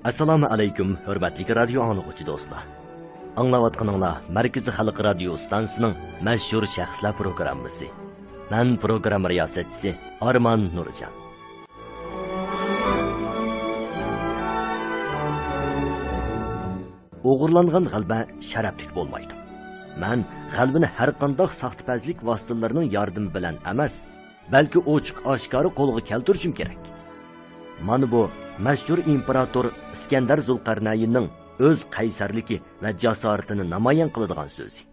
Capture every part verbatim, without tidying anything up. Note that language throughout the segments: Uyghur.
ئەسسالامۇ ئەلەيكۇم، ھۆرمەتلىك رادىيو ئاڭلىغۇچى دوستلار. ئاڭلاۋاتقىنىڭلار مەركىزىي خەلق رادىيو ئىستانسىسىنىڭ مەشھۇر شەخسلەر پروگراممىسى. مەن پروگرامما رىياسەتچىسى ئارمان نۇرجان. ئوغرىلانغان غەلىبە شەرەپلىك بولمايدۇ. مەن غەلىبىنى ھەرقانداق ساختىپەزلىك ۋاسىتىلىرىنىڭ ياردىمى بىلەن ئەمەس، بەلكى ئوچۇق ئاشكارا قولغا كەلتۈرۈشۈم كېرەك. مانا بۇ مەشھۇر ئىمپېراتور ئىسكەندەر زۇلقەرنەيننىڭ ئۆز قەيسەرلىكى ۋە جاسارىتىنى نامايان قىلىدىغان سۆزى.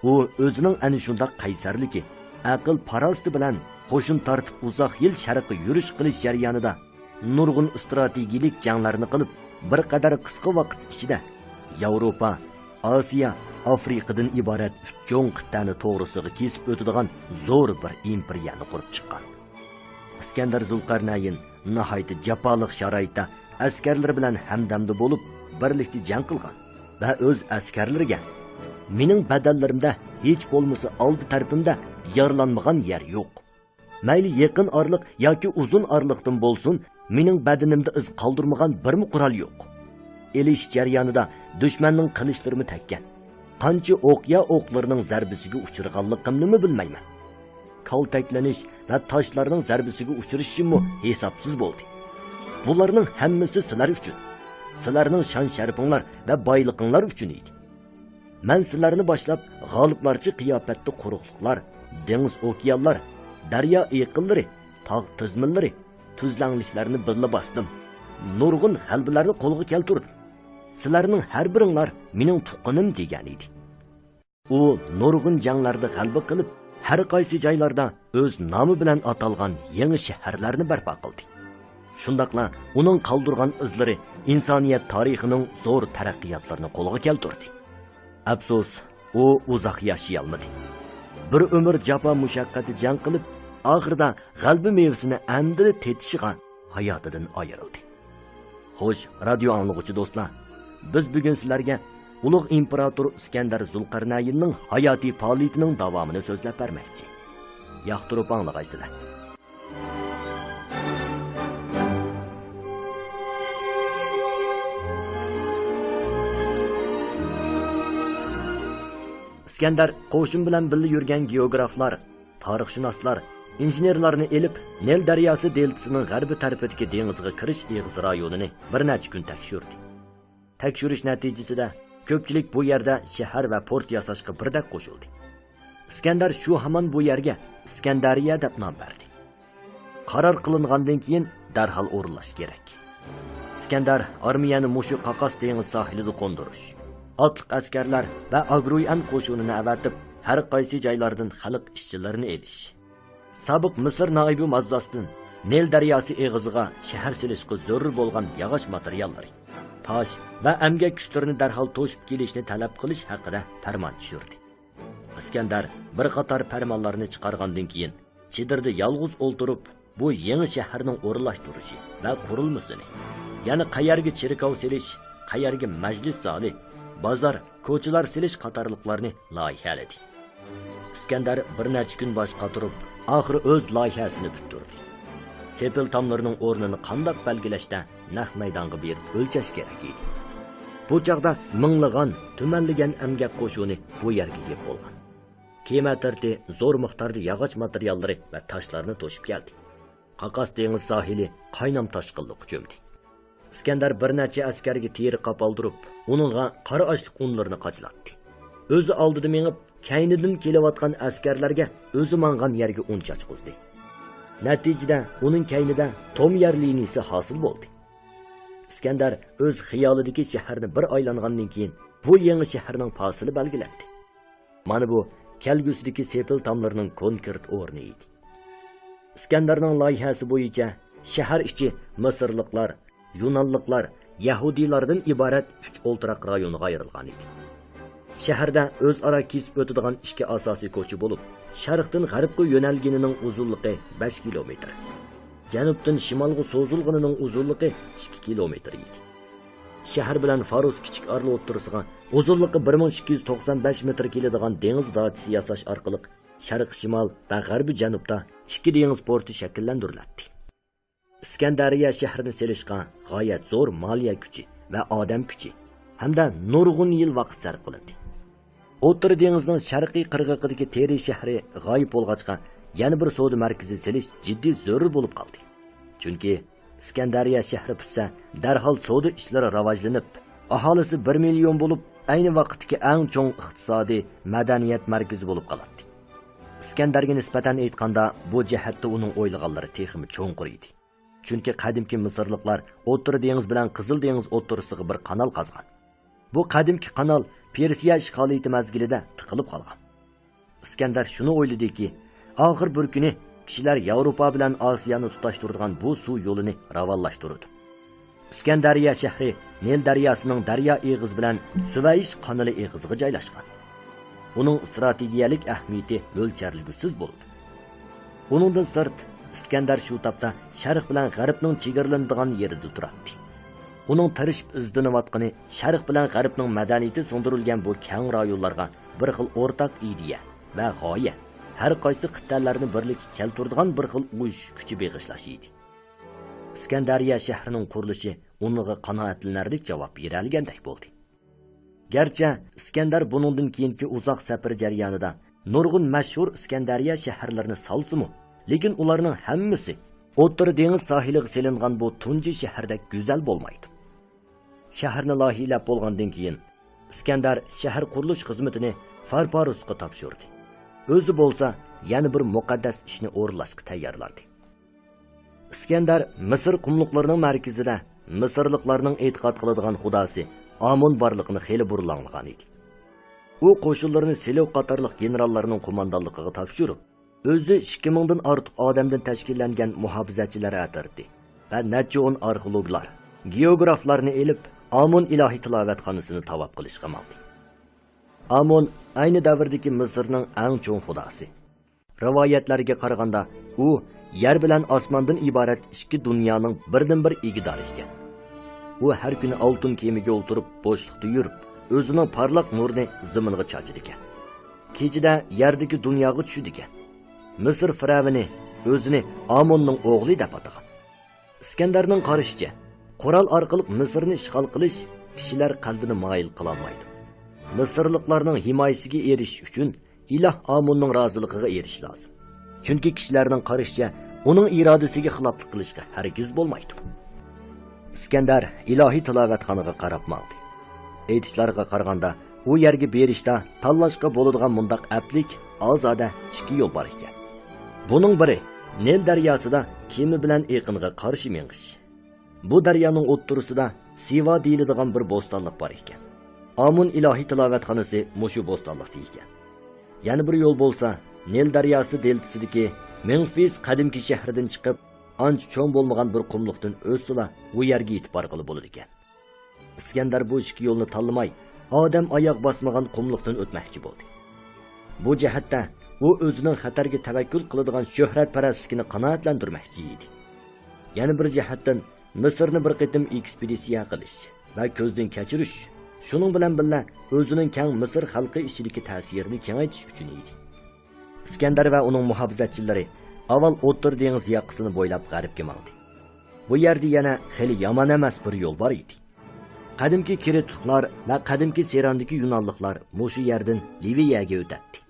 ئۇ ئۆزىنىڭ ئەنە شۇنداق قەيسەرلىكى، ئەقىل-پاراسىتى بىلەن قوشۇن تارتىپ ئۇزاق يىل شەرققە يۈرۈش قىلىش جەريانىدا نۇرغۇن ئىستراتېگىيىلىك جەڭلەرنى قىلىپ، بىر قەدەر قىسقا ۋاقىت ئىچىدە ياۋروپا، ئاسىيا، ئافرىقىدىن ئىبارەت ئۈچ چوڭ قىتئەنى توغرىسىغا كېسىپ ئۆتىدىغان زور بىر ئىمپېرىيەنى قۇرۇپ چىققان. ئىسكەندەر زۇلقەرنەيىن ناھايىتى جاپالىق شارائىتتا ئەسكەرلىرى بىلەن ھەمدەمدە بولۇپ، بىرلىكتە جەڭ قىلغان ۋە ئۆز ئەسكەرلىرىگە، «مېنىڭ بەدەنلىرىمدە ھېچ بولمىسا ئالدى تەرىپىمدە يارىلانمىغان يەر يوق. مەيلى يېقىن ئارىلىق ياكى ئۇزۇن ئارىلىقتىن بولسۇن، مېنىڭ بەدىنىمدە ئىز قالدۇرمىغان بىرمۇ قورال يوق. ئېلىش جەريانىدا دۈشمەننىڭ قىلىچلىرىمۇ تەگكەن. قانچە ئوقيا ئوقلىرىنىڭ زەربىسىگە ئۇچرىغانلىقىمنىمۇ بىلمەيمەن. كالتەكلىنىش ۋە تاشلارنىڭ زەربىسىگە ئۇچرىشىممۇ ھېسابسىز بولدى. بۇلارنىڭ ھەممىسى سىلەر ئۈچۈن. سىلەرنىڭ شان-شەرىپىڭلار ۋە بايلىقىڭلار ئۈچۈن ئىدى. مەن سىلەرنى باشلاپ، غالىبلارچە قىياپەتتە قۇرۇقلۇقلار، دېڭىز-ئوكيانلار، دەريا ئېقىنلىرى، تاغ تىزمىلىرى، تۈزلەڭلىكلەرنى بىللە باستىم. نۇرغۇن غەلىبىلەرنى قولغا كەلتۈردۈم. سىلەرنىڭ ھەر بىرىڭلار مېنىڭ تۇغقىنىم» دېگەنىدى. ئۇ نۇرغۇن جەڭلەردە غەلىبە قىلىپ، ھەر قايسى جايلاردا ئۆز نامى بىلەن ئاتالغان يېڭى شەھەرلەرنى بەرپا قىلدى. شۇنداقلا ئۇنىڭ قالدۇرغان ئىزلىرى ئىنسانىيەت تارىخىنىڭ زور تەرەققىياتلىرىنى قولغا كەلتۈردى. ئەپسۇس، ئۇ ئۇزاق ياشىيالمىدى. بىر ئۆمۈر جاپا-مۇشەققەتتە جەڭ قىلىپ، ئاخىرىدا غەلىبە مېۋىسىنى ئەمدىلا تېتىشىغا ھاياتىدىن ئايرىلدى. خوش، رادىيو ئاڭلىغۇچى دوستلار، بىز بۈگۈن سىلەرگە ئۇلۇغ ئىمپېراتور ئىسكەندەر زۇلقەرنەيننىڭ ھاياتىي پائالىيىتىنىڭ داۋامىنى سۆزلەپ بەرمەكچى. ياقتۇرۇپ ئاڭلىغايسىلەر. ئىسكەندەر قوشۇن بىلەن بىللە يۈرگەن گېئوگرافلار، تارىخشۇناسلار، ئىنژېنېرلارنى ئېلىپ، نىل دەرياسى دېلتىسىنىڭ غەربىي تەرىپىدىكى دېڭىزغا كىرىش ئېغىز رايونىنى بىر نەچچە كۈن تەكشۈردى. تەكشۈرۈش نەتىجىسىدە، كۆپچىلىك بۇ يەردە شەھەر ۋە پورت ياساشقا بىردەك قوشۇلدى. ئىسكەندەر شۇ ھامان بۇ يەرگە ئىسكەندەرىيە دەپ نام بەردى. قارار قىلىنغاندىن كېيىن، دەرھال ئورۇنلاش كېرەك. ئىسكەندەر ئارمىيەنى مۇشۇ قاقاس دېڭىز ساھىلىدا قوندۇرۇش، ئاتلىق ئەسكەرلەر ۋە ئاگرويەن قوشۇنىنى ئەۋەتىپ، ھەر قايسى جايلاردىن خەلق ئىشچىلىرىنى ئېلىش، سابىق مىسىر نائىبى ماززاستىن نىل دەرياسى ئېغىزىغا شەھەر سېلىشقا زۆرۈر بولغان ياغاچ ماتېرىياللىرى، تاش ۋە ئەمگەك كۈچلىرىنى دەرھال توشۇپ كېلىشنى تەلەپ قىلىش ھەققىدە پەرمان چۈشۈردى. ئىسكەندەر بىر قاتار پەرمانلارنى چىقارغاندىن كېيىن، چېدىردا يالغۇز ئولتۇرۇپ، بۇ يېڭى شەھەرنىڭ ئورۇنلاشتۇرۇشى ۋە قۇرۇلمىسىنى، يەنى قەيەرگە چېركاۋ سېلىش، قەيەرگە مەجلىس زالى، بازار، كوچىلار سېلىش قاتارلىقلارنى لايىھەلىدى. ئىسكەندەر بىر نەچچە كۈن باش قاتۇرۇپ، ئاخىرى ئۆز لايىھەسىنى پۈتتۈردى. سېپىل تاملىرىنىڭ ئورنىنى قانداق بەلگىلەشتە نەق مەيدانغا بېرىپ ئۆلچەش كېرەك ئىدى. بۇ چاغدا مىڭلىغان، تۈمەنلىگەن ئەمگەك قوشۇنى بۇ يەرگە يىغىپ بولغان. كېمە تىرتى زور مىقداردا ياغاچ ماتېرىياللىرى ۋە تاشلارنى توشۇپ كەلدى. قاقاس دېڭىز ساھىلى قاينام تاشقىنلىققا چۆمدى. ئىسكەندەر بىر نەچچە ئەسكەرگە تېرە قاپ ئالدۇرۇپ، ئۇنىڭغا قارا ئاشلىق ئۇنلىرىنى قاچىلاتتى. ئۆزى ئالدىدا مېڭىپ، كەينىدىن كېلىۋاتقان ئەسكەرلەرگە ئۆزى ماڭغان يەرگە ئۇن چاچقۇزدى. نەتىجىدە ئۇنىڭ كەينىدە توم يەر لىنىيىسى ھاسىل بولدى. ئىسكەندەر ئۆز خىيالىدىكى شەھەرنى بىر ئايلانغاندىن كېيىن، بۇ يېڭى شەھەرنىڭ پاسىلى بەلگىلەندى. مانا بۇ كەلگۈسىدىكى سېپىل تاملىرىنىڭ كونكرېت ئورنى ئىدى. ئىسكەندەرنىڭ لايىھەسى بويىچە شەھەر ئىچى مىسىرلىقلار، يۇنانلىقلار، يەھۇدىيلاردىن ئىبارەت ئۈچ ئولتۇراق رايونغا ئايرىلغان ئىدى. شەھەردە ئۆزئارا كېسىپ ئۆتىدىغان ئىككى ئاساسىي كوچا بولۇپ، شەرقتىن غەربقە يۆنەلگىنىنىڭ ئۇزۇنلۇقى بەش كىلومېتىر، جەنۇبتىن شىمالغا سوزۇلغىنىنىڭ ئۇزۇنلۇقى ئىككى كىلومېتىر ئىدى. شەھەر بىلەن فارس كىچىك ئارىلى ئوتتۇرىسىغا ئۇزۇنلۇقى بىر مىڭ ئىككى يۈز توقسان بەش مېتىر كېلىدىغان دېڭىز داچىسى ياساش ئارقىلىق شەرقىي شىمال ۋە غەربىي جەنۇبتا ئىككى دېڭىز پورتى شەكىللەندۈرۈلەتتى. ئىسكەندەرىيە شەھىرىنى سېلىشقا غايەت زور مالىيە كۈچى ۋە ئادەم كۈچى ھەمدە نۇرغۇن يىل ۋاقىت سەرپ قىلىندى. ئوتتۇرا دېڭىزنىڭ شەرقىي قىرغىقىدىكى تېرى شەھىرى غايىب بولغاچقا، يەنە بىر سودا مەركىزى سېلىش جىددىي زۆرۈر بولۇپ قالدى. چۈنكى ئىسكەندەرىيە شەھىرى پۈتسە، دەرھال سودا ئىشلىرى راۋاجلىنىپ، ئاھالىسى بىر مىليون بولۇپ، ئەينى ۋاقىتتىكى ئەڭ چوڭ ئىقتىسادىي، مەدەنىيەت مەركىزى بولۇپ قالاتتى. ئىسكەندەرگە نىسبەتەن ئېيتقاندا، بۇ جەھەتتە ئۇنىڭ ئويلىغانلىرى تېخىمۇ چوڭقۇر ئىدى. چۈنكى قەدىمكى مىسىرلىقلار ئوتتۇرا دېڭىز بىلەن قىزىل دېڭىز ئوتتۇرىسىغا بىر قانال قازغان. بۇ قەدىمكى قانال پېرسىيە ئىشغالىيىتى مەزگىلىدە تىقىلىپ قالغان. ئىسكەندەر شۇنى ئويلىدىكى، ئاخىر بىر كۈنى كىشىلەر ياۋروپا بىلەن ئاسىيانى تۇتاشتۇرىدىغان بۇ سۇ يولىنى راۋانلاشتۇرىدۇ. ئىسكەندەرىيە شەھىرى نىل دەرياسىنىڭ دەريا ئېغىزى بىلەن سۈۋەيش قانىلى ئېغىزىغا جايلاشقان. ئۇنىڭ ئىستراتېگىيەلىك ئەھمىيىتى ئۆلچەرلىگۈسىز بولىدۇ. ئۇنىڭدىن سىرت، ئىسكەندەر شۇ تاپتا شەرق بىلەن غەربنىڭ چېگرىلىنىدىغان يېرىدە تۇراتتى. ئۇنىڭ تىرىشىپ ئىزدىنىۋاتقىنى شەرق بىلەن غەربنىڭ مەدەنىيىتى سىڭدۈرۈلگەن بۇ كەڭ رايونلارغا بىر خىل ئورتاق ئىدىيە ۋە غايە، ھەر قايسى قىتئەلەرنى بىرلىككە كەلتۈرىدىغان بىر خىل ئۇيۇشۇش كۈچى بېغىشلاش ئىدى. ئىسكەندەرىيە شەھىرىنىڭ قۇرۇلۇشى ئۇنىڭغا قانائەتلىنەرلىك جاۋاب بېرەلىگەندەك بولدى. گەرچە ئىسكەندەر بۇنىڭدىن كېيىنكى ئۇزاق سەپىرى جەريانىدا نۇرغۇن مەشھۇر ئىسكەندەرىيە شەھەرلىرىنى سالسىمۇ، لېكىن ئۇلارنىڭ ھەممىسى ئوتتۇرا دېڭىز ساھىلىغا سېلىنغان بۇ تۇنجى شەھەردەك گۈزەل بولمايدۇ. شەھەرنى لايىھىلەپ بولغاندىن كېيىن، ئىسكەندەر شەھەر قۇرۇلۇش خىزمىتىنى فارپارۇسقا تاپشۇردى. ئۆزى بولسا يەنە بىر مۇقەددەس ئىشنى ئورۇنلاشقا تەييارلاندى. ئىسكەندەر مىسىر قۇملۇقلىرىنىڭ مەركىزىدە مىسىرلىقلارنىڭ ئېتىقاد قىلىدىغان خۇداسى ئامون بارلىقىنى خېلى بۇرۇن ئاڭلىغان ئىدى. ئۇ قوشۇنلىرىنى سېلېۋۇك قاتارلىق گېنېراللارنىڭ قوماندانلىقىغا تاپشۇرۇپ، ئۆزى ئىككى مىڭدىن ئارتۇق ئادەمدىن تەشكىللەنگەن مۇھاپىزەتچىلەر ئەترىتى ۋە نەچچە ئون ئارخېئولوگلار، گېئوگرافلارنى ئېلىپ، ئامون ئىلاھىي تىلاۋەتخانىسىنى تاۋاپ قىلىشقا ماڭدى. ئامون ئەينى دەۋردىكى مىسىرنىڭ ئەڭ چوڭ خۇداسى. رىۋايەتلەرگە قارىغاندا، ئۇ يەر بىلەن ئاسماندىن ئىبارەت ئىككى دۇنيانىڭ بىردىنبىر ئىگىدارى ئىكەن. ئۇ ھەر كۈنى ئالتۇن كېمىگە ئولتۇرۇپ، بوشلۇقتا يۈرۈپ، ئۆزىنىڭ پارلاق نۇرىنى زېمىنغا چاچىدىكەن. كېچىدە يەردىكى دۇنياغا چۈشىدىكەن. مىسىر فىرئەۋنى ئۆزىنى ئاموننىڭ ئوغلى دەپ ئاتىغان. ئىسكەندەرنىڭ قارىشىچە، قورال ئارقىلىق مىسىرنى ئىشغال قىلىش كىشىلەر قەلبىنى مايىل قىلالمايدۇ. مىسىرلىقلارنىڭ ھىمايىسىگە ئېرىشىش ئۈچۈن ئىلاھ ئاموننىڭ رازىلىقىغا ئېرىشىش لازىم. چۈنكى كىشىلەرنىڭ قارىشىچە، ئۇنىڭ ئىرادىسىگە خىلاپلىق قىلىشقا ھەرگىز بولمايدۇ. ئىسكەندەر ئىلاھىي تىلاۋەتخانىغا قاراپ ماڭدى. ئېيتىشلارغا قارىغاندا، ئۇ يەرگە بېرىشتا تاللاشقا بولىدىغان مۇنداق ئەپلىك، ئازادە ئىككى يول بار ئىكەن. بۇنىڭ بىرى نىل دەرياسىدا كېمە بىلەن ئېقىنغا قارشى مېڭىش. بۇ دەريانىڭ ئوتتۇرىسىدا سىۋا دېيىلىدىغان بىر بوستانلىق بار ئىكەن. ئامون ئىلاھىي تىلاۋەتخانىسى مۇشۇ بوستانلىقتا ئىكەن. يەنە بىر يول بولسا، نىل دەرياسى دېلتىسىدىكى مېڭفىس قەدىمكى شەھىرىدىن چىقىپ، ئانچە چوڭ بولمىغان بىر قۇملۇقتىن ئۆتسىلا، ئۇ يەرگە يېتىپ بارغىلى بولىدىكەن. ئىسكەندەر بۇ ئىككى يولنى تاللىماي، ئادەم ئاياغ باسمىغان قۇملۇقتىن ئۆتمەكچى بولدى. بۇ جەھەتتە ئۇ ئۆزىنىڭ خەتەرگە تەۋەككۈل قىلىدىغان شۆھرەتپەرەسلىكىنى قانائەتلەندۈرمەكچى ئىدى. يەنە بىر جەھەتتىن، مىسىرنى بىر قېتىم ئېكسپېدىتسىيە قىلىش ۋە كۆزدىن كەچۈرۈش، شۇنىڭ بىلەن بىللە، ئۆزىنىڭ كەڭ مىسىر خەلقى ئىچىدىكى تەسىرىنى كېڭەيتىش ئۈچۈن ئىدى. ئىسكەندەر ۋە ئۇنىڭ مۇھاپىزەتچىلىرى ئاۋۋال ئوتتۇرا دېڭىز ياقىسىنى بويلاپ غەربكە ماڭدى. بۇ يەردە يەنە خېلى يامان ئەمەس بىر يول بار ئىدى. قەدىمكى كرېتلىقلار ۋە قەدىمكى سىراندىكى يۇنانلىقلار مۇشۇ يەردىن لىۋىيەگە ئۆتەتتى.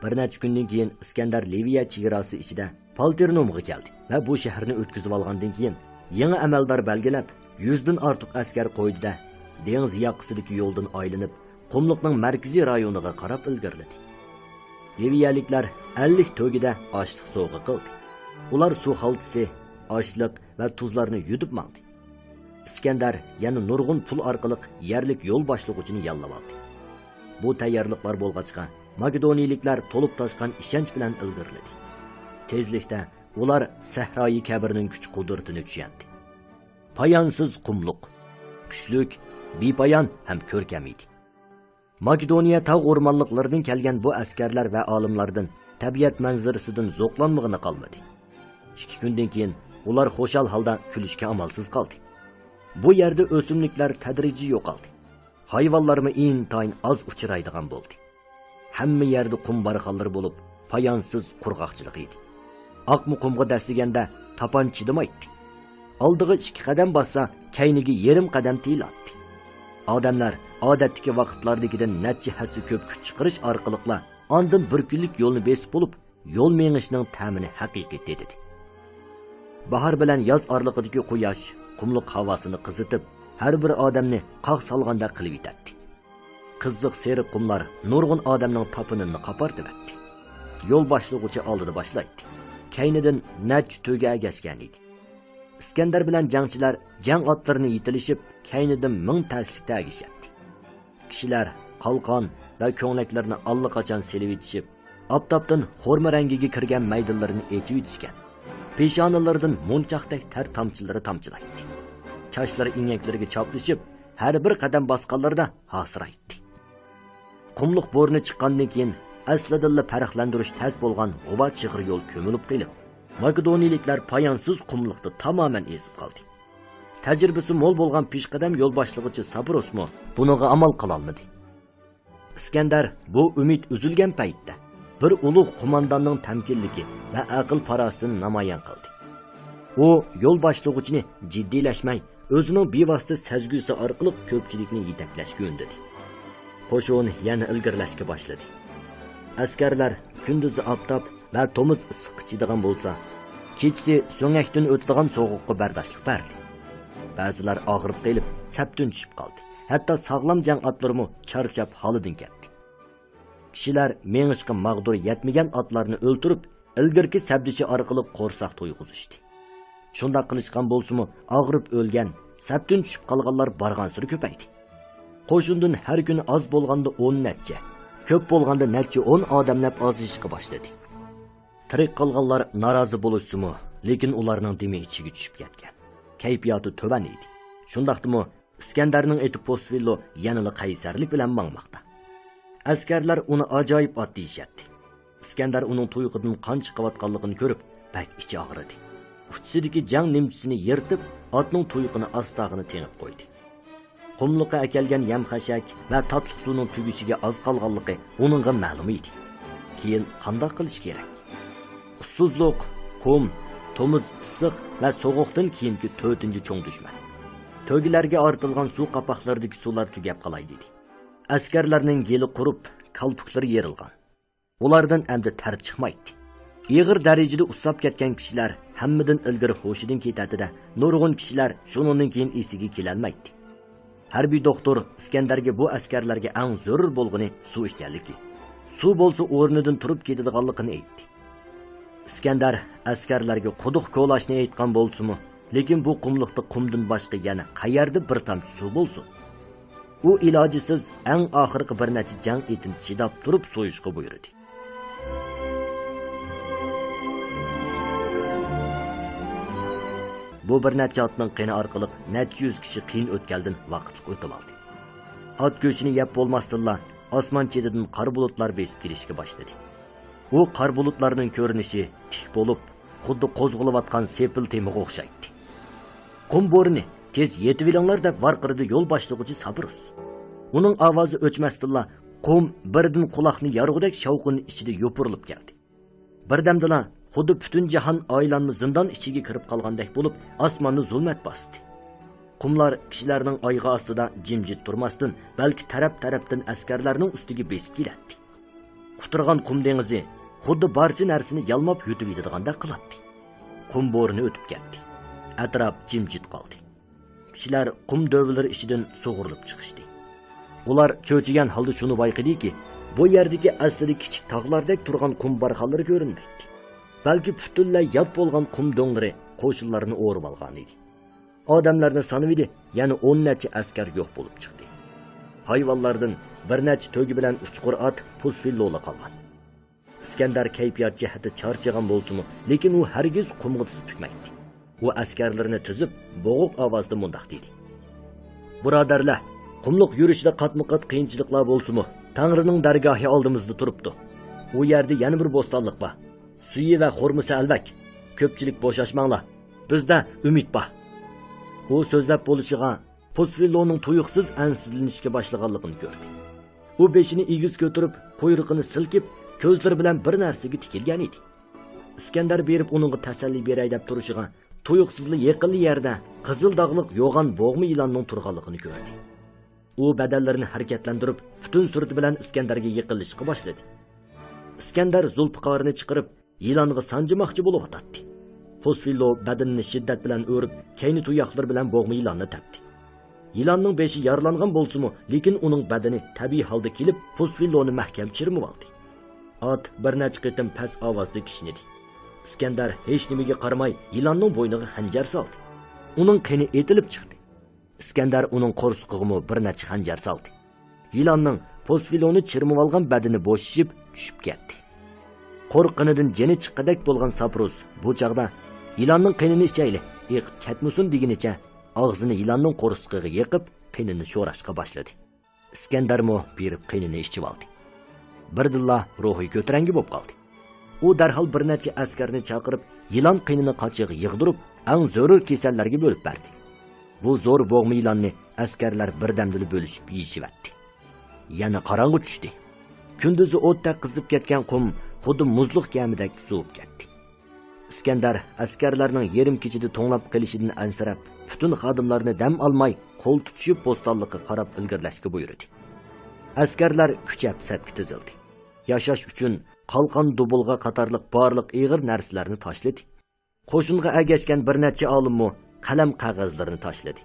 بىر نەچچە كۈندىن كېيىن ئىسكەندەر لىۋىيە چېگراسى ئىچىدە پالتىرنومغا كەلدى ۋە بۇ شەھەرنى ئۆتكۈزۈۋالغاندىن كېيىن، يېڭى ئەمەلدار بەلگىلەپ، يۈزدىن ئارتۇق ئەسكەر قويدى-دە، دېڭىز ياقىسىدىكى يولدىن ئايلىنىپ، قۇملۇقنىڭ مەركىزىي رايونىغا قاراپ ئىلگىرىلىدى. لىۋىيەلىكلەر ئەللىك تۆگىدە ئاشلىق سوۋغا قىلدى. ئۇلار سۇ خالتىسى، ئاشلىق ۋە تۇزلارنى يۈدۈپ ماڭدى. ئىسكەندەر يەنە نۇرغۇن پۇل ئارقىلىق يەرلىك يول باشلىغۇچىنى ياللاۋالدى. بۇ تەييارلىقلار بولغاچقا، ماكېدونىيىلىكلەر تولۇپ تاشقان ئىشەنچ بىلەن ئىلگىرىلىدى. تېزلىكتە ئۇلار سەھرايى كەبىرنىڭ كۈچ-قۇدرىتىنى چۈشەندى. پايانسىز قۇملۇق، كۈچلۈك، بىپايان ھەم كۆركەم ئىدى. ماكېدونىيە تاغ ئورمانلىقلىرىدىن كەلگەن بۇ ئەسكەرلەر ۋە ئالىملاردىن تەبىئەت مەنزىرىسىدىن زوقلانمىغىنى قالمىدى. ئىككى كۈندىن كېيىن ئۇلار خۇشال ھالدا كۈلۈشكە ئامالسىز قالدى. بۇ يەردە ئۆسۈملۈكلەر تەدرىجىي يوقالدى. ھايۋانلارمۇ ئىنتايىن ئاز ئۇچرايدىغان بولدى. ھەممە يەردە قۇم بارخانلىرى بولۇپ، پايانسىز قۇرغاقچىلىق ئىدى. ئاقما قۇمغا دەسسىگەندە تاپان چىدىمايتتى. ئالدىغا ئىككى قەدەم باسسا، كەينىگە يېرىم قەدەم تىيىلاتتى. ئادەملەر ئادەتتىكى ۋاقىتلاردىكىدىن نەچچە ھەسسە كۆپ كۈچ چىقىرىش ئارقىلىقلا ئاندىن بىر كۈنلۈك يولنى بېسىپ بولۇپ، يول مېڭىشنىڭ تەمىنى ھەقىقىي تېتىدى. باھار بىلەن ياز ئارىلىقىدىكى قۇياش قۇملۇق ھاۋاسىنى قىزىتىپ، ھەر بىر ئادەمنى قاق سالغاندەك قىلىۋېتەتتى. قىزىق سېرىق قۇملار نۇرغۇن ئادەمنىڭ تاپىنىنى قاپارتىۋەتتى. يول باشلىغۇچى ئالدىدا باشلايتتى. كەينىدىن نەچچە تۆگە ئەگەشكەن ئىدى. ئىسكەندەر بىلەن جەڭچىلەر جەڭ ئاتلىرىنى يېتىلىشىپ، كەينىدىن مىڭ تەسلىكتە ئەگىشەتتى. كىشىلەر قالقان ۋە كۆڭلەكلىرىنى ئاللىقاچان سېلىۋېتىشىپ، ئاپتاپتىن خورما رەڭگىگە كىرگەن مەيدىلىرىنى ئېچىۋېتىشكەن. پېشانىلىرىدىن مونچاقتەك تەر تامچىلىرى تامچىلايتتى. چاچلىرى ئېڭەكلىرىگە چاپلىشىپ، ھەر بىر قەدەم باسقانلىرىدا ھاسىرايتتى. قۇملۇق بورىنى چىققاندىن كېيىن، ئەسلىدىنلا پەرقلەندۈرۈش تەس بولغان غۇبار چىغىر يول كۆمۈلۈپ قېلىپ، ماكېدونىيىلىكلەر پايانسىز قۇملۇقتا تامامەن ئېزىپ قالدى. تەجرىبىسى مول بولغان پېشقەدەم يول باشلىغۇچى سابروسمۇ بۇنىڭغا ئامال قىلالمىدى. ئىسكەندەر بۇ ئۈمىد ئۈزۈلگەن پەيتتە، بىر ئۇلۇغ قومانداننىڭ تەمكىنلىكى ۋە ئەقىل-پاراسىتىنى نامايان قىلدى. ئۇ يول باشلىغۇچىنى جىددىيلەشمەي، ئۆزىنىڭ بىۋاسىتە سەزگۈسى ئارقىلىق كۆپچىلىكنى يېتەكلەشكە ئۈندىدى. قوشۇن يەنە ئىلگىرىلەشكە باشلىدى. ئەسكەرلەر كۈندۈزى ئاپتاپ ۋە تومۇز ئىسسىققا چىدىغان بولسا، كېچىسى سۆڭەكتىن ئۆتىدىغان سوغۇققا بەرداشلىق بەردى. بەزىلەر ئاغرىپ قېلىپ، سەپتىن چۈشۈپ قالدى. ھەتتا ساغلام جەڭ ئاتلىرىمۇ چارچاپ، ھالىدىن كەتتى. كىشىلەر مېڭىشقا ماغدۇر يەتمىگەن ئاتلارنى ئۆلتۈرۈپ، ئىلگىرىكى سەپدىشى ئارقىلىق قورساق تويغۇزۇشتى. شۇنداق قىلىشقان بولسىمۇ، ئاغرىپ ئۆلگەن، سەپتىن چۈشۈپ قالغانلار بارغانسېرى كۆپەيدى. قوشۇندىن ھەر كۈنى ئاز بولغاندا ئون نەچچە، كۆپ بولغاندا نەچچە ئون ئادەملەپ ئازىيىشقا باشلىدى. تىرىك قالغانلار نارازى بولۇشسىمۇ، لېكىن ئۇلارنىڭ دېمى ئىچىگە چۈشۈپ كەتكەن، كەيپىياتى تۆۋەن ئىدى. شۇنداقتىمۇ، ئىسكەندەرنىڭ ئېتى پوسفىللو يەنىلا قەيسەرلىك بىلەن ماڭماقتا. ئەسكەرلەر ئۇنى ئاجايىپ ئات دېيىشەتتى. ئىسكەندەر ئۇنىڭ تۇيىقىدىن قان چىقىۋاتقانلىقىنى كۆرۈپ، بەك ئىچى ئاغرىدى. ئۇچىسىدىكى جەڭ نىمچىسىنى يىرتىپ، ئاتنىڭ تۇيىقىنى ئاستاغىنا تېڭىپ قويدى. قۇملۇققا ئەكەلگەن يەم-خەشەك ۋە تاتلىق سۇنىڭ تۈگىشىگە ئاز قالغانلىقى ئۇنىڭغا مەلۇم ئىدى. كېيىن قانداق قىلىش كېرەك؟ ئۇسسۇزلۇق، قۇم، تومۇز، ئىسسىق ۋە سوغۇقتىن كېيىنكى تۆتىنچى چوڭ دۈشمەن. تۆگىلەرگە ئارتىلغان سۇ قاپاقلىرىدىكى سۇلار تۈگەپ قالاي دېدى. ئەسكەرلەرنىڭ گېلى قۇرۇپ، كالپۇكلىرى يېرىلغان. ئۇلاردىن ئەمدى تەر چىقمايتتى. ئېغىر دەرىجىدە ئۇسساپ كەتكەن كىشىلەر ھەممىدىن ئىلگىرى ھوشىدىن كېتەتتى-دە، نۇرغۇن كىشىلەر شۇنىڭدىن كېيىن ئېسىگە كېلەلمەيتتى. ھەربىي دوختۇر ئىسكەندەرگە بۇ ئەسكەرلەرگە ئەڭ زۆرۈر بولغىنى سۇ ئىكەنلىكى، سۇ بولسا ئورنىدىن تۇرۇپ كېتىدىغانلىقىنى ئېيتتى. ئىسكەندەر ئەسكەرلەرگە قۇدۇق كولاشنى ئېيتقان بولسىمۇ، لېكىن بۇ قۇملۇقتا قۇمدىن باشقا يەنە قەيەردە بىر تامچە سۇ بولسۇن؟ ئۇ ئىلاجىسىز ئەڭ ئاخىرقى بىر نەچچە جەڭ ئېتىنى چىداپ تۇرۇپ سويۇشقا بۇيرۇدى. بۇ بىر نەچچە ئاتنىڭ قېنى ئارقىلىق نەچچە يۈز كىشى قىيىن ئۆتكەلدىن ۋاقىتلىق ئۆتۈۋالدى. ئات گۆشىنى يەپ بولماستىنلا، ئاسمان چېتىدىن قارا بۇلۇتلار بېسىپ كېلىشكە باشلىدى. ئۇ قارا بۇلۇتلارنىڭ كۆرۈنۈشى تىك بولۇپ، خۇددى قوزغىلىۋاتقان سېپىل تېمىغا ئوخشايتتى. قۇم بورىنى تېز يېتىۋېلىڭلار دەپ ۋارقىرىدى يول باشلىغۇچى سابروس. ئۇنىڭ ئاۋازى ئۆچمەستىنلا، قۇم بىردىن قۇلاقنى يارغۇدەك شاۋقۇن ئىچىدە يوپۇرۇلۇپ كەلدى. بىردەمدىلا خۇددى پۈتۈن جاھان ئايلانما زىندان ئىچىگە كىرىپ قالغاندەك بولۇپ، ئاسماننى زۇلمەت باستى. قۇملار كىشىلەرنىڭ ئايىغى ئاستىدا جىمجىت تۇرماستىن، بەلكى تەرەپ-تەرەپتىن ئەسكەرلەرنىڭ ئۇستىگە بېسىپ كېلەتتى. قۇترىغان قۇم دېڭىزى خۇددى بارچە نەرسىنى يالماپ يۇتۇۋېتىدىغاندەك قىلاتتى. قۇم بورىنى ئۆتۈپ كەتتى. ئەتراپ جىمجىت قالدى. كىشىلەر قۇم دۆۋىلىرى ئىچىدىن سۇغۇرۇلۇپ چىقىشتى. ئۇلار چۆچۈگەن ھالدا شۇنى بايقىدىكى، بۇ يەردىكى ئەسلىدە كىچىك تاغلاردەك تۇرغان قۇم بارخانلىرى كۆرۈنمەيتتى. بەلكى پۈتۈنلەي يات بولغان قۇم دۆڭلىرى قوشۇنلارنى ئورىۋالغانىدى. ئادەملەرنى سانىۋىدى، يەنە ئون نەچچە ئەسكەر يوق بولۇپ چىقتى. ھايۋانلاردىن بىر نەچچە تۆگە بىلەن ئۇچقۇر ئات پۇسفىللولا قالغان. ئىسكەندەر كەيپىيات جەھەتتە چارچىغان بولسىمۇ، لېكىن ئۇ ھەرگىز قۇمغا تىز پۈكمەيتتى. ئۇ ئەسكەرلىرىنى تىزىپ، بوغۇق ئاۋازدا مۇنداق دېدى: بۇرادەرلەر، قۇملۇق يۈرۈشىدە قاتمۇقات قىيىنچىلىقلار بولسىمۇ، تەڭرىنىڭ دەرگاھى ئالدىمىزدا تۇرۇپتۇ. ئۇ يەردە يەنە بىر بوستانلىق بار. سۈيى ۋە خورمىسى ئەلۋەك. كۆپچىلىك بوشاشماڭلار. بىزدە ئۈمىد بار. ئۇ سۆزلەپ بولۇشىغا، پوسفىللونىڭ تۇيۇقسىز ئەنسىزلىنىشكە باشلىغانلىقىنى كۆردى. ئۇ بېشىنى ئېگىز كۆتۈرۈپ، قۇيرۇقىنى سىلكىپ، كۆزلىرى بىلەن بىر نەرسىگە تىكىلگەن ئىدى. ئىسكەندەر بېرىپ ئۇنىڭغا تەسەللى بېرەي دەپ تۇرۇشىغا، تۇيۇقسىزلا يېقىنلا يەردە قىزىل داغلىق يوغان بوغما يىلاننىڭ تۇرغانلىقىنى كۆردى. ئۇ بەدەنلىرىنى ھەرىكەتلەندۈرۈپ، پۈتۈن سۈرئىتى بىلەن ئىسكەندەرگە يېقىنلىشىشقا باشلىدى. ئىسكەندەر زۇلپىقارىنى چىقىرىپ، يىلانغا سانجىماقچى بولۇۋاتاتتى. پوسفىللو بەدىنىنى شىددەت بىلەن ئۆرۈپ، كەينى تۇياقلىرى بىلەن بوغما يىلاننى تەپتى. يىلاننىڭ بېشى يارىلانغان بولسىمۇ، لېكىن ئۇنىڭ بەدىنى تەبىئىي ھالدا كېلىپ، پوسفىللونى مەھكەم چىرمىۋالدى. ئات بىر نەچچە قېتىم پەس ئاۋازدا كىشنىدى. ئىسكەندەر ھېچنېمىگە قارىماي، يىلاننىڭ بوينىغا خەنجەر سالدى. ئۇنىڭ قېنى ئېتىلىپ چىقتى. ئىسكەندەر ئۇنىڭ قورسىقىغىمۇ بىر نەچچە خەنجەر سالدى. يىلاننىڭ پوسفىلونى چىرمىۋالغان بەدىنى بوشىشىپ، چۈشۈپ كەتتى. قورققىنىدىن جېنى چىققۇدەك بولغان ساپروس بۇ چاغدا، يىلاننىڭ قېنىنى ئىچەيلى، ئېقىپ كەتمىسۇن دېگىنىچە، ئاغزىنى يىلاننىڭ قورسىقىغا يېقىپ، قېنىنى شوراشقا باشلىدى. ئىسكەندەرمۇ بېرىپ قېنىنى ئىچىۋالدى. بىردىنلا روھى كۆتۈرەڭگۈ بولۇپ قالدى. ئۇ دەرھال بىر نەچچە ئەسكەرنى چاقىرىپ، يىلان قېنىنى قاچىغا يىغدۇرۇپ، ئەڭ زۆرۈر كېسەللەرگە بۆلۈپ بەردى. بۇ زور بوغما يىلاننى ئەسكەرلەر بىردەمدىلا بۆلۈشۈپ يېيىشىۋەتتى. يەنە قاراڭغۇ چۈشتى. كۈندۈزى ئوتتەك قىزىپ كەتكەن قۇم خۇددى مۇزلۇق كەمىدەك سوۋۇپ كەتتى. ئىسكەندەر ئەسكەرلەرنىڭ يېرىم كېچىدە توڭلاپ قېلىشىدىن ئەنسىرەپ، پۈتۈن خادىملارنى دەم ئالماي قول تۇتۇشۇپ بوستانلىققا قاراپ ئىلگىرىلەشكە بۇيرۇدى. ئەسكەرلەر كۈچەپ سەپكە تىزىلدى. ياشاش ئۈچۈن قالقان، دۇبۇلغا قاتارلىق بارلىق ئېغىر نەرسىلەرنى تاشلىدى. قوشۇنغا ئەگەشكەن بىر نەچچە ئالىممۇ قەلەم قەغەزلىرىنى تاشلىدى.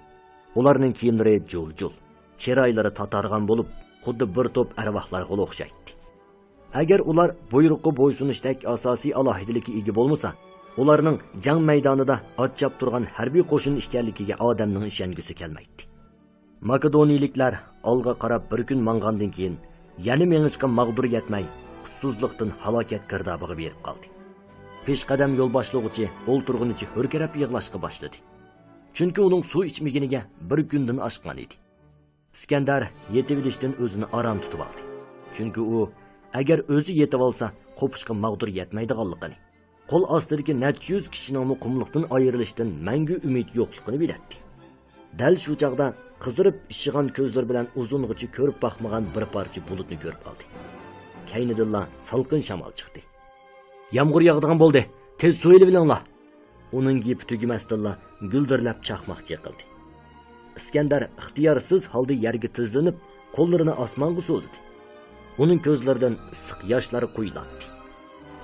ئۇلارنىڭ كىيىملىرى جۇل-جۇل، چىرايلىرى تاتارغان بولۇپ، خۇددى بىر توپ ئەرۋاھلارغىلا ئوخشايتتى. ئەگەر ئۇلار بۇيرۇققا بويسۇنۇشتەك ئاساسىي ئالاھىدىلىككە ئىگە بولمىسا، ئۇلارنىڭ جەڭ مەيدانىدا ئات چاپتۇرغان ھەربىي قوشۇن ئىكەنلىكىگە ئادەمنىڭ ئىشەنگۈسى كەلمەيتتى. ماكېدونىيىلىكلەر ئالغا قاراپ بىر كۈن ماڭغاندىن كېيىن، يەنە مېڭىشقا ماغدۇر يەتمەي، ئۇسسۇزلۇقتىن ھالاكەت گىردابىغا بېرىپ قالدى. پېشقەدەم يول باشلىغۇچى ئولتۇرغىنىچە ھۆركىرەپ يىغلاشقا باشلىدى. چۈنكى ئۇنىڭ سۇ ئىچمىگىنىگە بىر كۈندىن ئاشقان ئىدى. ئىسكەندەر يېتىۋېلىشتىن ئۆزىنى ئاران تۇتۇۋالدى. چۈنكى ئۇ، ئەگەر ئۆزى يېتىۋالسا، قوپۇشقا ماغدۇر يەتمەيدىغانلىقىنى، قول ئاستىدىكى نەچچە يۈز كىشىنىڭمۇ قۇملۇقتىن ئايرىلىشتىن مەڭگۈ ئۈمىد يوقلۇقىنى بىلەتتى. دەل شۇ چاغدا قىزىرىپ ئىششىغان كۆزلىرى بىلەن ئۇزۇنغىچە كۆرۈپ باقمىغان بىر پارچە بۇلۇتنى كۆرۈپ قالدى. كەينىدىنلا سالقىن شامال چىقتى. يامغۇر ياغىدىغان بولدى، تېز سۇ ئېلىۋېلىڭلار! ئۇنىڭ گېپى تۈگىمەستىنلا گۈلدۈرلەپ چاقماق چېقىلدى. ئىسكەندەر ئىختىيارسىز ھالدا يەرگە تىزلىنىپ، قوللىرىنى ئاسمانغا سوزدى. ئۇنىڭ كۆزلىرىدىن ئىسسىق ياشلار قۇيۇلاتتى.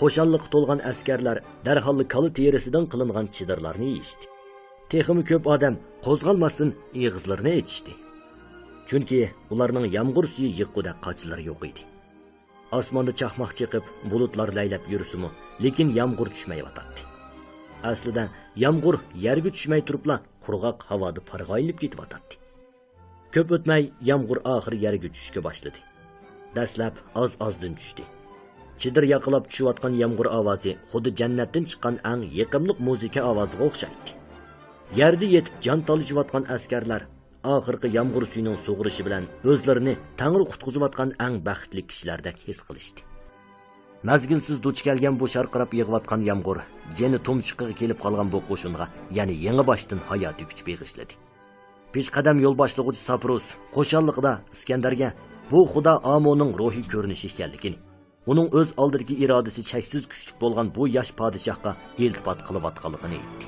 خۇشاللىققا تولغان ئەسكەرلەر دەرھاللا كالا تېرىسىدىن قىلىنغان چېدىرلارنى يېيىشتى. تېخىمۇ كۆپ ئادەم قوزغالماستىن ئېغىزلىرىنى ئېچىشتى. چۈنكى ئۇلارنىڭ يامغۇر سۈيى يىغقۇدەك قاچىلىرى يوق ئىدى. ئاسماندا چاقماق چېقىپ، بۇلۇتلار لەيلەپ يۈرسىمۇ، لېكىن يامغۇر چۈشمەيۋاتاتتى. ئەسلىدە، يامغۇر يەرگە چۈشمەي تۇرۇپلا، قۇرغاق ھاۋادا پارغا ئايلىنىپ كېتىۋاتاتتى. كۆپ ئۆتمەي، يامغۇر ئاخىرى يەرگە چۈشۈشكە باشلىدى. دەسلەپ ئاز-ئازدىن چۈشتى. چېدىر ياقىلاپ چۈشۈۋاتقان يامغۇر ئاۋازى خۇددى جەننەتتىن چىققان ئەڭ يېقىملىق مۇزىكا ئاۋازىغا ئوخشايتتى. يەردە يېتىپ جان تالىشىۋاتقان ئەسكەرلەر ئاخىرقى يامغۇر سۈيىنىڭ سۇغۇرۇشى بىلەن ئۆزلىرىنى تەڭرى قۇتقۇزۇۋاتقان ئەڭ بەختلىك كىشىلەردەك ھېس قىلىشتى. مەزگىلسىز دۇچ كەلگەن بۇ شارقىراپ يېغىۋاتقان يامغۇر جېنى تۇمشۇقىغا كېلىپ قالغان بۇ قوشۇنغا يەنە يېڭى باشتىن ھاياتىي كۈچ بېغىشلىدى. پېشقەدەم يول باشلىغۇچى ساپروس خۇشاللىقىدا ئىسكەندەرگە بۇ خۇدا ئاموننىڭ روھىي كۆرۈنۈشى ئىكەنلىكىنى، ئۇنىڭ ئۆز ئالدىدىكى ئىرادىسى چەكسىز كۈچلۈك بولغان بۇ ياش پادىشاھقا ئىلتىپات قىلىۋاتقانلىقىنى ئېيتتى.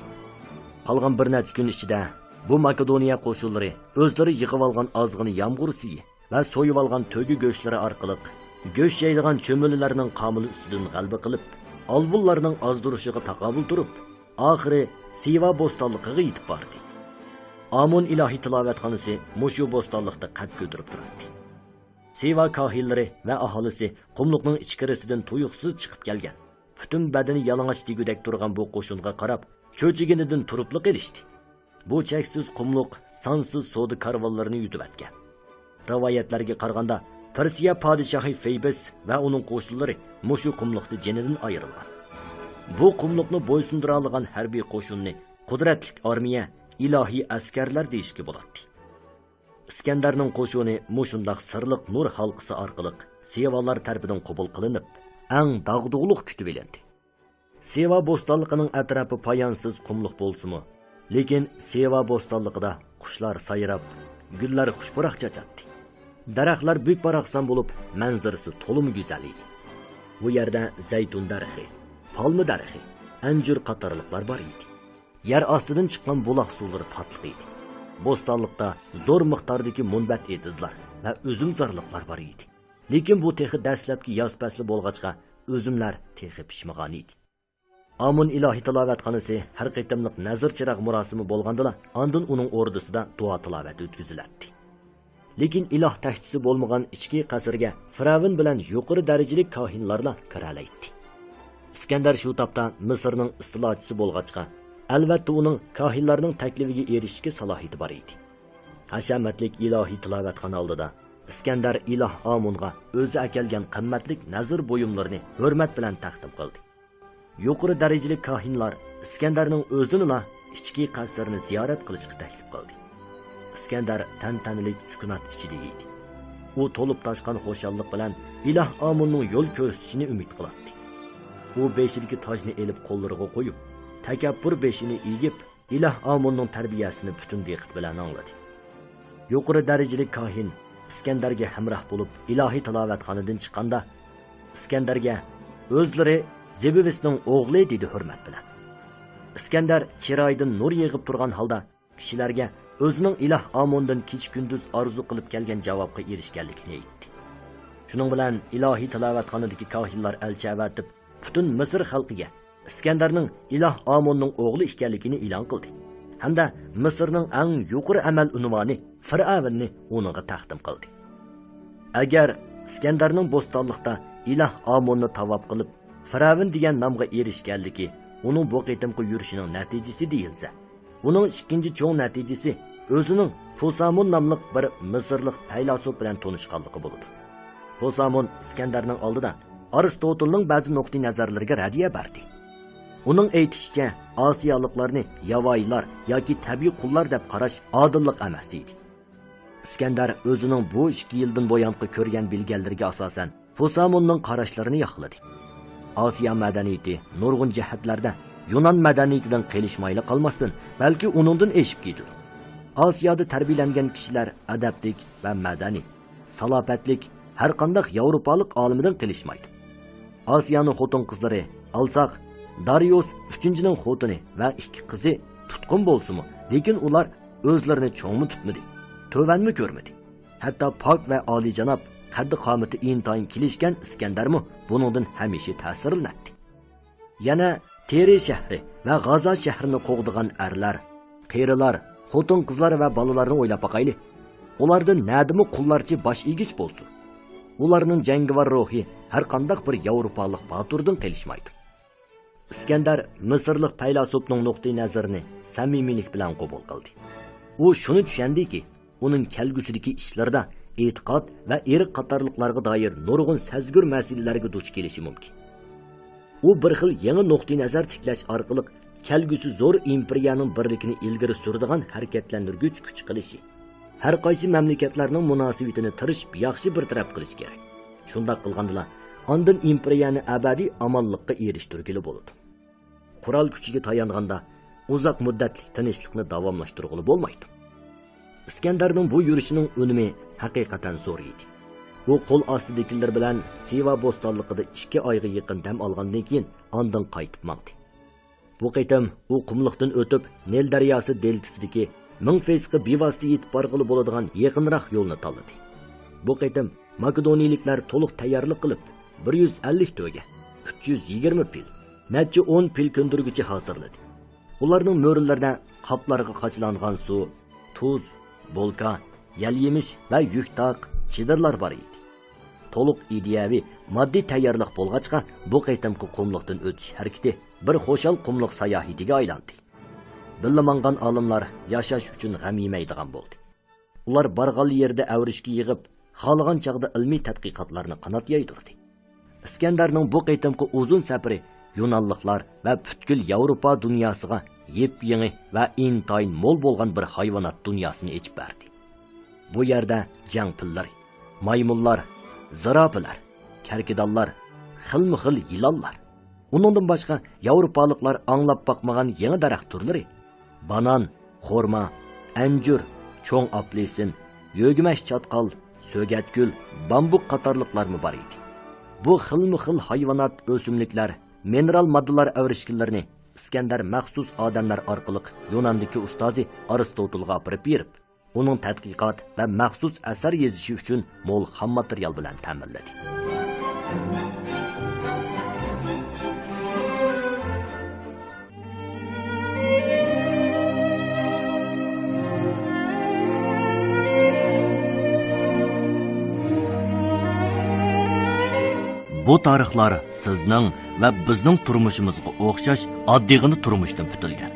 قالغان بىر نەچچە كۈن ئىچىدە بۇ ماكېدونىيە قوشۇنلىرى ئۆزلىرى يىغىۋالغان ئازغىنە يامغۇر سۈيى ۋە سويۇۋالغان تۆگە گۆشلىرى ئارقىلىق گۆش يەيدىغان چۆمۈلىلەرنىڭ قامىلى ئۈستىدىن غەلىبە قىلىپ، ئالۋۇنلارنىڭ ئازدۇرۇشىغا تاقابىل تۇرۇپ، ئاخىرى سىۋا بوستانلىقىغا يېتىپ باردى. ئامون ئىلاھىي تىلاۋەتخانىسى مۇشۇ بوستانلىقتا قەد كۆتۈرۈپ تۇراتتى. سىۋا كاھىنلىرى ۋە ئاھالىسى قۇملۇقنىڭ ئىچكىرىسىدىن تۇيۇقسىز چىقىپ كەلگەن، پۈتۈن بەدىنى يالىڭاچ دېگۈدەك تۇرغان بۇ قوشۇنغا قاراپ، چۆچۈگىنىدىن تۇرۇپلا قېلىشتى. بۇ چەكسىز قۇملۇق سانسىز سودا كارۋانلىرىنى يۈدۈۋەتكەن. رىۋايەتلەرگە قارىغاندا، پېرسىيە پادىشاھى فېيبىس ۋە ئۇنىڭ قوشۇنلىرى مۇشۇ قۇملۇقتا جېنىدىن ئايرىلغان. بۇ قۇملۇقنى بويسۇندۇرالىغان ھەربىي قوشۇننى قۇدرەتلىك ئارمىيە، ئىلاھىي ئەسكەرلەر دېيىشكە بولاتتى. ئىسكەندەرنىڭ قوشۇنى مۇشۇنداق سىرلىق نۇر ھالقىسى ئارقىلىق سىۋالار تەرىپىدىن قوبۇل قىلىنىپ، ئەڭ داغدۇغىلىق كۈتۈۋېلىندى. سىۋا بوستانلىقىنىڭ ئەتراپى پايانسىز قۇملۇق بولسىمۇ، لېكىن سىۋا بوستانلىقىدا قۇشلار سايراپ، گۈللەر خۇش پۇراق چاچاتتى. دەرەخلەر بۈك-باراقسان بولۇپ، مەنزىرىسى تولىمۇ گۈزەل ئىدى. بۇ يەردە زەيتۇن دەرىخى، پالما دەرىخى، ئەنجۈر قاتارلىقلار بار ئىدى. يەر ئاستىدىن چىققان بۇلاق سۇلىرى تاتلىق ئىدى. بوستانلىقتا زور مىقداردىكى مۇنبەت ئېتىزلار ۋە ئۈزۈمزارلىقلار بار ئىدى. لېكىن بۇ تېخى دەسلەپكى ياز پەسلى بولغاچقا، ئۈزۈملەر تېخى پىشمىغان ئىدى. ئامون ئىلاھىي تىلاۋەتخانىسى ھەر قېتىملىق نەزىر چىراغ مۇراسىمى بولغاندىلا، ئاندىن ئۇنىڭ ئوردىسىدا دۇئا تىلاۋەت ئۆتكۈزۈلەتتى. لېكىن ئىلاھ تەكچىسى بولمىغان ئىچكى قەسىرگە فىرئەۋن بىلەن يۇقىرى دەرىجىلىك كاھىنلارلا كىرەلەيتتى. ئىسكەندەر شۇ تاپتا مىسىرنىڭ ئىستىلاچىسى بولغاچقا، ئەلۋەتتە ئۇنىڭ كاھىنلارنىڭ تەكلىپىگە ئېرىشىشكە سالاھىيىتى بار ئىدى. ھەشەمەتلىك ئىلاھىي تىلاۋەتخانا ئالدىدا ئىسكەندەر ئىلاھ ئامونغا ئۆزى ئەكەلگەن قىممەتلىك نەزىر بۇيۇملىرىنى ھۆرمەت بىلەن تەقدىم قىلدى. يۇقىرى دەرىجىلىك كاھىنلار ئىسكەندەرنىڭ ئۆزىنىلا ئىچكى قەسىرنى زىيارەت قىلىشقا تەكلىپ قىلدى. ئىسكەندەر تەنتەنىلىك سۈكۈنات ئىچىدە ئىدى. ئۇ تولۇپ تاشقان خۇشاللىق بىلەن ئىلاھ ئاموننىڭ يول كۆرسىتىشىنى ئۈمىد قىلاتتى. ئۇ بېشىدىكى تاجنى ئېلىپ قوللىرىغا قويۇپ، تەكەببۇر بېشىنى ئېگىپ، ئىلاھ ئاموننىڭ تەربىيەسىنى پۈتۈن دىققىتى بىلەن ئاڭلىدى. يۇقىرى دەرىجىلىك كاھىن ئىسكەندەرگە ھەمراھ بولۇپ ئىلاھىي تىلاۋەتخانىدىن چىققاندا، ئىسكەندەرگە «ئۆزلىرى زېبېۋسنىڭ ئوغلى» دېدى ھۆرمەت بىلەن. ئىسكەندەر چىرايىدىن نۇر يېغىپ تۇرغان ھالدا كىشىلەرگە ئۆزىنىڭ ئىلاھ ئاموندىن كېچە-كۈندۈز ئارزۇ قىلىپ كەلگەن جاۋابقا ئېرىشكەنلىكىنى ئېيتتى. شۇنىڭ بىلەن ئىلاھىي تىلاۋەتخانىدىكى كاھىنلار ئەلچى ئەۋەتىپ، پۈتۈن مىسىر خەلقىگە ئىسكەندەرنىڭ ئىلاھ ئاموننىڭ ئوغلى ئىكەنلىكىنى ئېلان قىلدى ھەمدە مىسىرنىڭ ئەڭ يۇقىرى ئەمەل ئۇنۋانى فىرئەۋننى ئۇنىڭغا تەقدىم قىلدى. ئەگەر ئىسكەندەرنىڭ بوستانلىقتا ئىلاھ ئاموننى تاۋاپ قىلىپ، فىرئەۋن دېگەن نامغا ئېرىشكەنلىكى ئۇنىڭ بۇ قېتىمقى يۈرۈشىنىڭ نەتىجىسى دېيىلسە، ئۇنىڭ ئىككىنچى چوڭ نەتىجىسى ئۆزىنىڭ پۇسامون ناملىق بىر مىسىرلىق پەيلاسوپ بىلەن تونۇشقانلىقى بولىدۇ. پۇسامون ئىسكەندەرنىڭ ئالدىدا ئارستوتىلنىڭ بەزى نۇقتىئى نەزەرلىرىگە رەددىيە بەردى. ئۇنىڭ ئېيتىشىچە، ئاسىيالىقلارنى ياۋايىلار ياكى تەبىئىي قۇللار دەپ قاراش ئادىللىق ئەمەس ئىدى. ئىسكەندەر ئۆزىنىڭ بۇ ئىككى يىلدىن بۇيانقى كۆرگەن بىلگەنلىرىگە ئاساسەن، پۇساموننىڭ قاراشلىرىنى ياقلىدى. ئاسىيا مەدەنىيىتى نۇرغۇن جەھەتلەردە يۇنان مەدەنىيىتىدىن قېلىشمايلا قالماستىن، بەلكى ئۇنىڭدىن ئېشىپ كېتىدۇ. ئاسىيادا تەربىيەلەنگەن كىشىلەر ئەدەپلىك ۋە مەدەنىي، سالاپەتلىك، ھەرقانداق ياۋروپالىق ئالىمىدىن قېلىشمايدۇ. ئاسىيانىڭ خوتۇن-قىزلىرى ئالساق، دارىيۇس ئۈچىنچىنىڭ خوتۇنى ۋە ئىككى قىزى تۇتقۇن بولسىمۇ، لېكىن ئۇلار ئۆزلىرىنى چوڭمۇ تۇتمىدى، تۆۋەنمۇ كۆرمىدى. ھەتتا پاك ۋە ئالىيجاناب، قەددى-قامىتى ئىنتايىن كېلىشكەن ئىسكەندەرمۇ بۇنىڭدىن ھەمىشە تەسىرلىنەتتى. يەنە تېرى شەھىرى ۋە غازا شەھىرىنى قوغدىغان ئەرلەر، قېرىلار، خوتۇن-قىزلار ۋە بالىلارنى ئويلاپ باقايلى. ئۇلاردىن نەدىمۇ قۇللارچە باش ئېگىش بولسۇن؟ ئۇلارنىڭ جەڭگىۋار روھى ھەرقانداق بىر ياۋروپالىق باتۇردىن قېلىشمايدۇ. ئىسكەندەر مىسىرلىق پەيلاسوپنىڭ نۇقتىئى نەزىرىنى سەمىمىيلىك بىلەن قوبۇل قىلدى. ئۇ شۇنى چۈشەندىكى، ئۇنىڭ كەلگۈسىدىكى ئىشلىرىدا ئېتىقاد ۋە ئىرق قاتارلىقلارغا دائىر نۇرغۇن سەزگۈر مەسىلىلەرگە دۇچ كېلىشى مۇمكىن. ئۇ بىر خىل يېڭى نۇقتىئى نەزەر تىكلەش ئارقىلىق كەلگۈسى زور ئىمپېرىيەنىڭ بىرلىكىنى ئىلگىرى سۈرىدىغان ھەرىكەتلەندۈرگۈچ كۈچ قىلىشى، ھەر قايسى مەملىكەتلەرنىڭ مۇناسىۋىتىنى تىرىشىپ ياخشى بىر تەرەپ قىلىش كېرەك. شۇنداق قىلغاندىلا، ئاندىن ئىمپېرىيەنى ئەبەدىي ئامانلىققا ئېرىشتۈرگىلى بولىدۇ. قورال كۈچىگە تايانغاندا، ئۇزاق مۇددەتلىك تىنچلىقنى داۋاملاشتۇرغىلى بولمايدۇ. ئىسكەندەرنىڭ بۇ يۈرۈشىنىڭ ئۈنۈمى ھەقىقەتەن زور ئىدى. ئۇ قول ئاستىدىكىلىرى بىلەن سىۋا بوستانلىقىدا ئىككى ئايغا يېقىن دەم ئالغاندىن كېيىن، ئاندىن قايتىپ ماڭدى. بۇ قېتىم ئۇ قۇملۇقتىن ئۆتۈپ، نىل دەرياسى دېلتىسىدىكى مىڭفېسقا بىۋاسىتە يېتىپ بارغىلى بولىدىغان يېقىنراق يولنى تاللىدى. بۇ قېتىم ماكېدونىيىلىكلەر تولۇق تەييارلىق قىلىپ، بىر يۈز ئەللىك تۆگە، ئۈچ يۈز يىگىرمە پىل، نەچچە ئون پىل كۆندۈرگۈچى ھازىرلىدى. ئۇلارنىڭ مۈرىلىرىدە قاپلارغا قاچىلانغان سۇ، تۇز، بولكا، يەل-يېمىش ۋە يۈك تاق، چېدىرلار بار ئىدى. تولۇق ئىدىيەۋى ماددىي تەييارلىق بولغاچقا، بۇ قېتىمقى قۇملۇقتىن ئۆتۈش ھەرىكىتى بىر خۇشال قۇملۇق ساياھىتىگە ئايلاندى. بىللە ماڭغان ئالىملار ياشاش ئۈچۈن غەم يېمەيدىغان بولدى. ئۇلار بارغانلا يېرىدە ئەۋرىشكە يىغىپ، خالىغان چاغدا ئىلمىي تەتقىقاتلارنى قانات يايدۇردى. ئىسكەندەرنىڭ بۇ قېتىمقى ئۇزۇن سەپىرى يۇنانلىقلار ۋە پۈتكۈل ياۋروپا دۇنياسىغا يېپيېڭى ۋە ئىنتايىن مول بولغان بىر ھايۋانات دۇنياسىنى ئېچىپ بەردى. بۇ يەردە جەڭ پىللىرى، مايمۇنلار، زىراپىلەر، كەركىدانلار، خىلمۇ خىل يىلانلار، ئۇنىڭدىن باشقا ياۋروپالىقلار ئاڭلاپ باقمىغان يېڭى دەرەخ تۈرلىرى، بانان، خورما، ئەنجۈر، چوڭ ئاپېلسىن، يۆگىمەش چاتقال، سۆگەتگۈل، بامبۇك قاتارلىقلارمۇ بار ئىدى. بۇ خىلمۇ خىل ھايۋانات، ئۆسۈملۈكلەر، مىنېرال ماددىلار ئەۋرىشكىلىرىنى ئىسكەندەر مەخسۇس ئادەملەر ئارقىلىق يۇناندىكى ئۇستازى ئارستوتىلغا ئاپىرىپ بېرىپ، ئۇنىڭ تەتقىقات ۋە مەخسۇس ئەسەر يېزىشى ئۈچۈن مول خام ماتېرىيال بىلەن تەمىنلىدى. بۇ تارىخلار سىزنىڭ ۋە بىزنىڭ تۇرمۇشىمىزغا ئوخشاش ئاددىيغىنا تۇرمۇشتىن پۈتۈلگەن.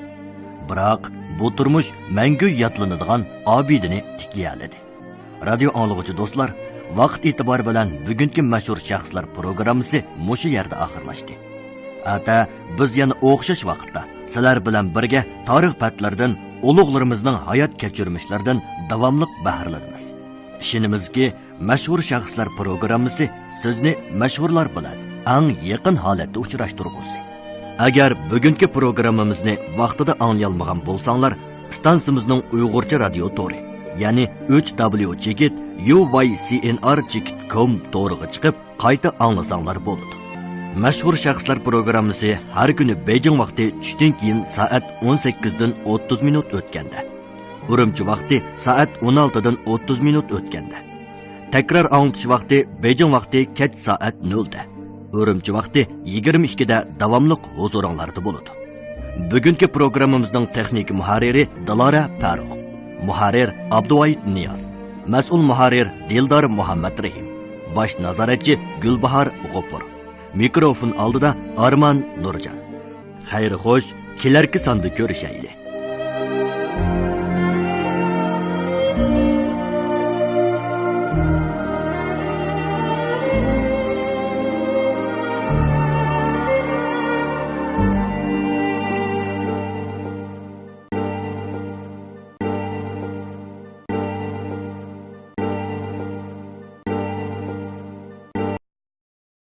بىراق، بۇ تۇرمۇش مەڭگۈ يادلىنىدىغان ئابىدىنى تىكلىيەلىدى. رادىيو ئاڭلىغۇچى دوستلار، ۋاقىت ئېتىبارى بىلەن بۈگۈنكى مەشھۇر شەخسلەر پروگراممىسى مۇشۇ يەردە ئاخىرلاشتى. ئەتە بىز يەنە ئوخشاش ۋاقىتتا سىلەر بىلەن بىرگە تارىخ بەتلىرىدىن، ئۇلۇغلىرىمىزنىڭ ھايات كەچۈرمىشلىرىدىن داۋاملىق بەھرىلىنىمىز. ئىشىنىمىزكى، مەشھۇر شەخسلەر پروگراممىسى سىزنى مەشھۇرلار بىلەن ئەڭ يېقىن ھالەتتە ئۇچراشتۇرغۇسى. ئەگەر بۈگۈنكى پروگراممىمىزنى ۋاقتىدا ئاڭلىيالمىغان بولساڭلار، ئىستانسىمىزنىڭ ئۇيغۇرچە رادىيو تورى، يەنى ئۈچ دابليۇ چېكىت يۇ ۋاي سى ئېن ئار چېكىت كوم تورىغا چىقىپ، قايتا ئاڭلىساڭلار بولىدۇ. مەشھۇر شەخسلەر پروگراممىسى ھەر كۈنى بېيجىڭ ۋاقتى چۈشتىن كېيىن سائەت ئون سەككىزدىن ئوتتۇز مىنۇت ئۆتكەندە، ئۈرۈمچى ۋاقتى سائەت ئون ئالتىدىن ئوتتۇز مىنۇت ئۆتكەندە، تەكرار ئاڭلىتىش ۋاقتى بېيجىڭ ۋاقتى كەچ سائەت نۆلدە، ئۈرۈمچى ۋاقتى يىگىرمە ئىككىدە داۋاملىق ھۇزۇرۇڭلاردا بولىدۇ. بۈگۈنكى پروگراممىمىزنىڭ تېخنىك مۇھەررىرى دىلارە پەرۇق، مۇھەررىر ئابدۇۋايىت نىياز، مەسئۇل مۇھەررىر دىلدار مۇھەممەترېھىم، باش نازارەتچى گۈلباھار غوپۇر، مىكروفون ئالدىدا ئارمان نۇرجان. خەير خوش، كېلەركى ساندا كۆرۈشەيلى.